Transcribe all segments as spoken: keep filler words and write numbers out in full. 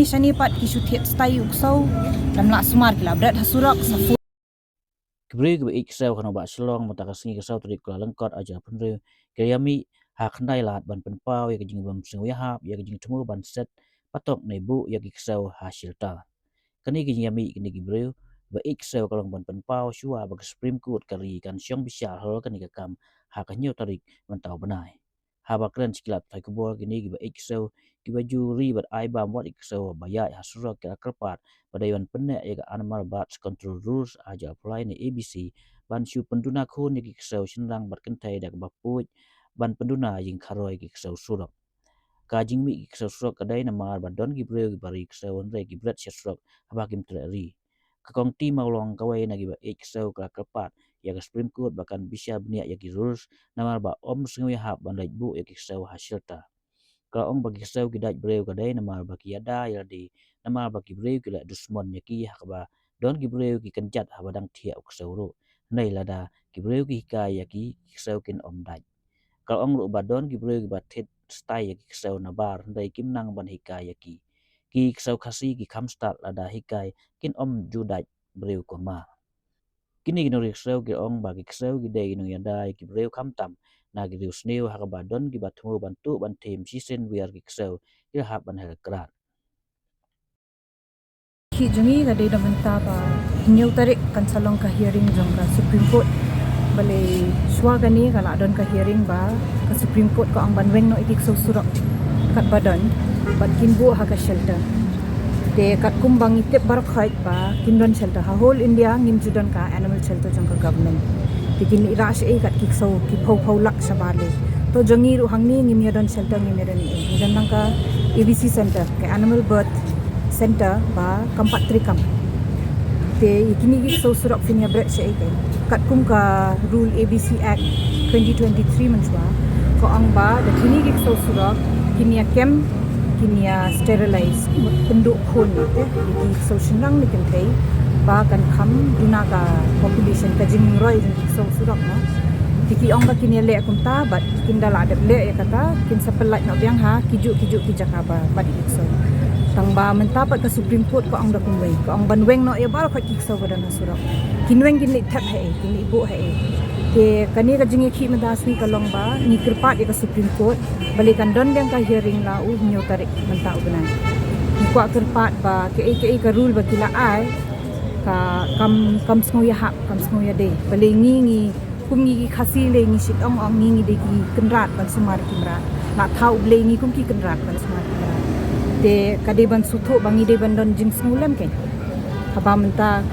Shane pat ki shu thied stai u ksew, lam lah sumar ki la bret ha surok sa fu. Ki briew kiba ïeit ksew ha nongbah Shillong mynta ka sngi ka saw tarik Kyllalyngkot arhajar arphew hynriew ki la ïamih ha Khyndailad ban pynpaw ïa ka jingbym sngewïahap ïa ka jingthmu ban set patok ne buh ïa ki ksew ha shelter. Kane ka jingïamih kine ki briew ba ïeit ksew ka long ban pynpaw shuwa ba ka Supreme Court ka ri kan shong bishar halor kane ka kam ha ka hynñiew tarik mynta u bnai. Haba kren sha ki lad pathai khubor, kine kiba ïeit ksew kiba ju ri bad ai bam wat ïa ki ksew ba ïaid ha surok ki la kyrpad ba dei ban pynneh ïa ka Animal Birth Control Rules arhajar arphew lai ne A B C ban shu pynduna khun ïa ki ksew shynrang bad kynthei da kaba pud ban pynduna jingkharoi ki ksew surok. Ka jingmih ki ksew surok ka dei namar ba don ki briew kiba ri ksew hynrei ki bret sha surok haba kim treh ri. Ka Kong T. Mawlong, kawei na kiba ïeit ksew, ka la kyrpad ïa ka Supreme Court ba kan bishar bniah ïa ki rules namar ba ym sngewïahap ban leit buh ïa ki ksew ha shelter. Ka la ong ba ki ksew ki dait briew ka dei namar ba ki ïada ïalade, namar ba ki briew ki leh dusmon ïa ki, ha kaba don ki briew ki kynjat haba dang thiah u ksew ruh. Hynrei lada ki briew ki hikai ïa ki, ki ksew kin ym dait. Ka la ong ruh ba don ki briew kiba thied stai ïa ki ksew nabar hynrei kim nang ban hikai ïa ki. Ki ksew Khasi ki kham stad, lada hikai kin ym ju dait briew kumar. Kine ki nongri ksew ki ong ba ki ksew ki dei ki nongïada ïa ki briew khamtam na ki riewsniew, ha kaba don kiba thmu ban tuh ban thim shisien wiar ki ksew ki la hap ban her krad. Ki jong ngi ka dei da mynta ba hynñiew tarik kan sa long ka hearing jong ka Supreme Court. Balei shuwa kane ka la don ka hearing ba ka Supreme Court ka ong ban weng noh ïa ki ksew surok katba don bad kin buh ha ka shelter. Te katkum ba ngi tip baroh khoit ba kim don shelter ha whole India, ngim ju don ka animal shelter jong ka government. Te kin ïarap shaei kat ki ksew ki phew phew lak shabar lei. To jong ngi ruh hangne ngim ïa don shelter, ngim ïa don ei. Ngi don tang ka A B C center, ka animal birth center ba kam pat trei kam. Te ïa kine ki ksew surok phin ïa bret shaei kein. Katkum ka rule A B C Act twenty twenty-three mynshuwa ka ong ba da kine ki ksew surok kin ïa kem, kin ïa sterilize, pynduh khun ïa ki ksew shynrang ne kynthei ba kan kham duna ka population, ka jingroi jong ki ksew surok, no. Te ki ong ba kin ïa leh kumta bad kin da lah dep leh ïa kata, kin sa pyllait noh biang ha kijuh kijuh ki jaka ba bad ïa ki ksew. Tang ba mynta pat ka Supreme Court ka ong da kumwei, ka ong ban weng noh ïa baroh khoit ki ksew ba don ha surok. Kin weng, kin leit thep haei, kin leit buh haei. Te kane ka jingïakhih mynta sngi ka long ba ngi kyrpad ïa ka Supreme Court balei kan don biang ka hearing la u hynñiew tarik mynta u bnai. Ngi kwah kyrpad ba kaei kaei ka rule ba ki la ai ka kam, kam sngewïahap, kam sngewïadei. Balei ngi, ngi kum ngi ki Khasi lei ngi shait ong ong ngi, ngi dei ki kynrad ban sumar ki mrad. La thaw U Blei ngi kum ki kynrad ban sumar ki mrad. Te ka dei ban sngewthuh ba ngi dei ban don jingsngewlem kein. Haba mynta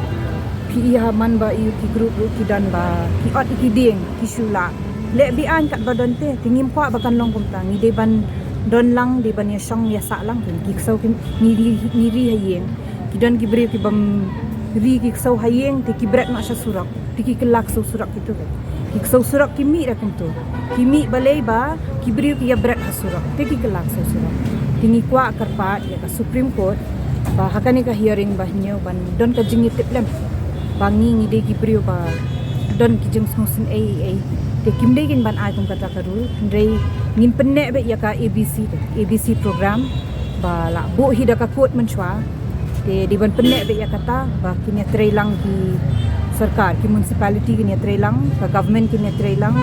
phi i ha man ba ïa ki group ruh ki don ba ki ot ïa ki dieng, ki shu la leh be-aiñ katba don te. Te ngim kwah ba kan long kumta, ngi dei ban don lang, dei ban ïa shong ïa sah lang kein. Ki ksew ki, ngi ri, ngi ri ha ïing. Ki don ki briew ki bym ri ki ksew ha ïing te ki bret noh sha surok. Te ki kylla ksew surok kito. Ki ksew surok ki mih da kumto. Ki mih balei ba ki briew ki ïa bret ha surok. Te ki kylla ksew surok. Te ngi kwah kyrpad ïa ka Supreme Court ba ha kane ka hearing ba hynñiew ban don ka jingïatiplem ba ngi, ngi dei ki briew ba don ki jingsngewsynei ei ei. Te kim dei kein ban ai kum kata ka rule. Hynrei ngin pynneh beit ïa ka A B C, A B C program ba la buh hi da ka court mynshuwa. Te dei ban pynneh beit ïa kata ba kin ïa trei lang ki sorkar, ki municipality kin ïa trei lang, ka government kin ïa trei lang,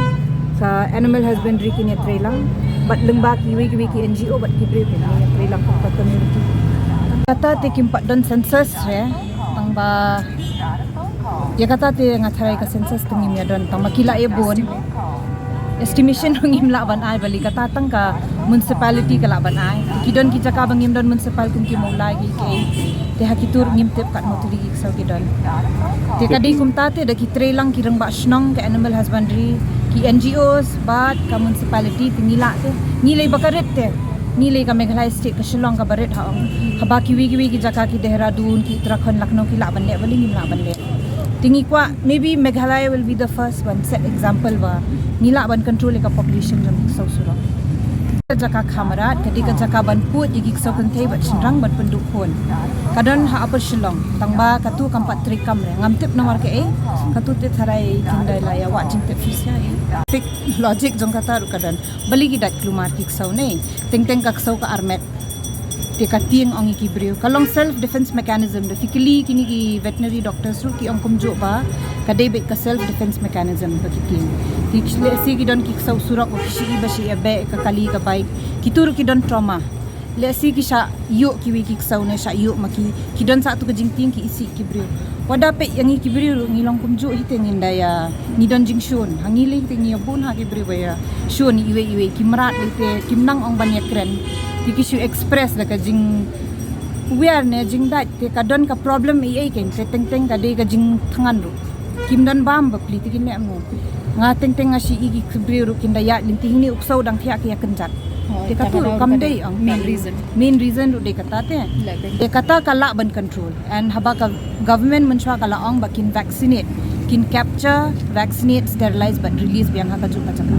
ka animal husbandry kin ïa trei lang, bad lyngba kiwei kiwei ki N G O bad ki briew kin ïa trei lang ka community. Kata te kim pat don census re, tang ba ïa kata te nga tharai ka census te ngim ïa don, tang ba ki la ïa bun. Estimation ruh ngim lah ban ai, balei kata tang ka municipality ka lah ban ai. Ki don ki jaka ba ngim don municipal kum ki Mawlai ki, ki. Te ha kito ruh ngim tip katno tylli ki ksew ki don. Te ka dei kumta te da ki trei lang ki rangbah shnong, ka animal husbandry, ki N G Os bad ka municipality te ngi lah te. Ngi lei ba ka rit te. Ngi lei ka Meghalaya State, ka Shillong kaba rit ha ong. Haba kiwei kiwei ki jaka ki Dehradun, ki Uttarakhand, Lucknow ki lah ban leh, balei ngim lah ban leh. Te ngi kwah, maybe Meghalaya will be the first ban set example ba ngi lah ban control ïa ka population jong ki ksew surok. Ka jaka khamrat ka dei ka jaka ban pud ïa ki ksew kynthei bad shynrang ban pynduh khun. Ka don ha Upper Shillong, tang ba kato kam pat trei kam re. Ngam tip namar kaei, kato te tharai kin dei la ïa wad jingtip pisa ei. Fake logic jong kata ruh ka don. Balei ki dait kulmar ki ksew ne? Teng teng ka ksew ka armet. Te ka tieng ong ïa ki briew. Ka long self defense mechanism. Da phi kylli kine ki veterinary doctors ruh ki ong kumjuh ba ka dei beit ka self defense mechanism ba ki tieng. Te lehse ki don ki ksew surok, ki shu ïoh ba shu ïoh beh ka kali ka bike. Kitu ruh ki don trauma. Lehse ki shah ïoh kiwei ki ksew ne shah ïoh ma ki, ki don sa tu ka jingtieng ki isih ki briew. Wat da peit ïa ngi ki briew ruh ngi long kumjuh hi te ngin da ïa, ngi don jingshun. Ha ngi lei te ngi ïa bun ha ki briew ba ïa shun iwei iwei, ki mrad lei te kim nang ong ban ïa kren. Te ki shu express da ka jingwiar ne jingdait, te ka don ka problem ei ei kein, te teng teng ka dei ka jingthngan ruh. Kim don bam ba pli te kin leh mo. Nga teng teng nga shu ïohi ki briew ruh kin da ïaid lynti, hangne u ksew dang thiah ki ïa kynjat. Te katu ruh kam dei ong main reason. Main reason ruh dei kata te. Te kata ka lah ban control. And haba ka government mynshuwa ka la ong ba kin vaccinate, kin capture, vaccinate, sterilize bad release biang ha kajuh ka jaka.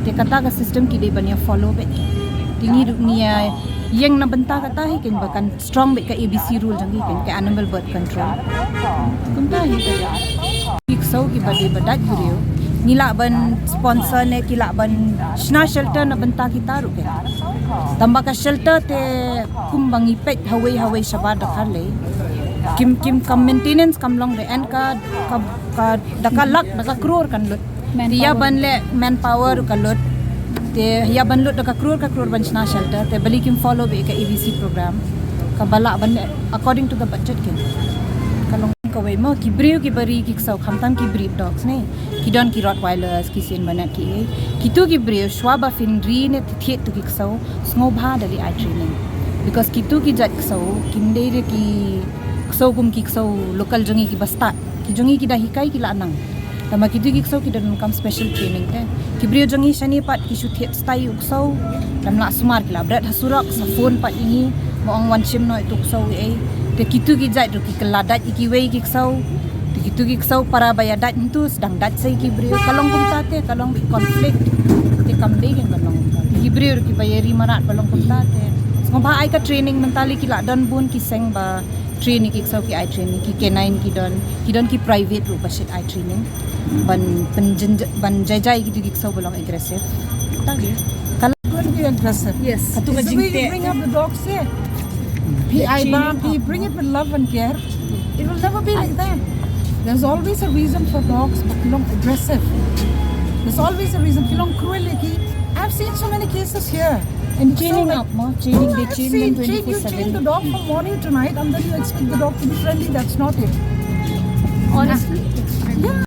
Te kata ka system ki dei ban ïa follow beit. Te ngi ruh ngi ïa ïeng na bynta kata hi kein ba kan strong beit ka A B C rule jong ki kein, ka animal birth control. Kumta hi ka jaka. Ki ksew kiba dei ba dait briew, ngi lah ban sponsor ne ki lah ban shna shelter na bynta kita ruh kein. Tangba ka shelter te kumba ngi peit hawei hawei shabar Dkhar lei, kim kim kam maintenance kam long re, and ka ka ka da ka lak da ka crore kan lut. Te ïa ban leh manpower ka lut. Te ïa ban lut da ka crore ka crore ban shna shelter. Te balei kim follow beit ka A B C program kaba lah ban leh according to the budget kein. Ka long kawei mo, ki briew kiba ri ki ksew, khamtam ki breed dogs ne. Ki don ki Rottweilers, ki Saint Bernard, ki ei. Kitu ki briew shuwa ba phin ri ne thied tu ki ksew, sngewbha da leit ai training. Because kitu ki jait ksew kim dei re ki ksew kum ki ksew local jong ngi kiba stad. Ki jong ngi ki da hikai ki la nang. Tangba kitu ki ksew ki da donkam special training te. Ki briew jong ngi shane pat ki shu thied stai u ksew. Dam lah sumar ki la bret ha surok, sa phone pat ïa ngi, ba ong wan shim noh ïa tu ksew ei. Te kitu ki jait ruh ki kylla dait ïa kiwei ki ksew. Te kitu ki ksew para ba ïa dait hyntu sdang dait sa ïa ki briew. Ka long kumta te, ka long beit conflict. Te kam dei kein ban long kumta. Te ki briew ruh kiba ïa ri mrad ba long kumta te. Sngewbha ai ka training, mynta lei ki la don bun ki seng ba train ïa ki ksew, ki ai training, ki canine ki don, ki don ki private ruh ba shait ai training. Ban pynjynjar, ban jai jai kitu ki ksew ba long aggressive. Tang ïa ka la. Don't be aggressive. Yes. Katu ka jingteh. Bring up the dogs here. Phi ai bam, phi bring it with love and care. It will never be like that. There's always a reason for dogs ba ki long aggressive. There's always a reason. Ki long cruel ïa ki. I've seen so many cases here. And chaining up, mo, chaining, they chain them twenty-four seven. You chain the dog from morning to night and then you expect the dog to be friendly. That's not it. Honestly. Yeah.